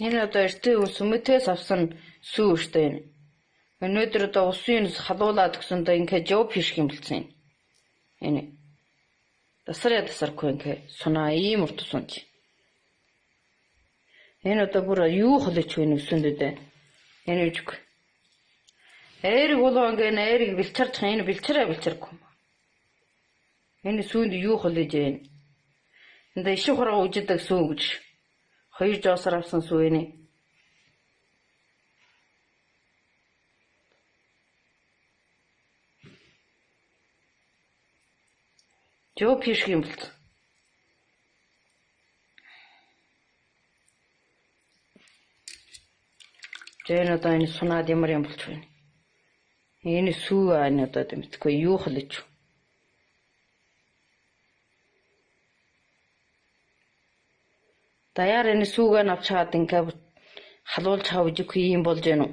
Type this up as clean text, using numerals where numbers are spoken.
Энэ одоо эртний сүмэтээс авсан сүү өштэй энэ. Өнөөдөр одоо усын халуулаад өгсөн одоо ингээ жоо пиш юм болсон юм. Энэ. Дасар дасаргүй ингээ сунаа ийм урт сунж. Энэ одоо бүр юу холж вэ өсөнд дээ. Энэ үжиг. Эйрэг болоо ингээ эйрэг бэлчарч энэ бэлчараа бэлчаргүй. Энэ сүүнд юу холж вэ? Энд ишиг хураа үжидэг сүү гэж. 2 жоосоор авсан сүү энэ. Жоо пиш юм болцсон. Тэр одоо энэ сунаад ямар юм болчих вэ? Энэ сүү аа одоо мэдхгүй юу холж. Даяар энэ сүүгээ навчаад ингээ халуулж хавж өгөх юм болж гэнэ үү?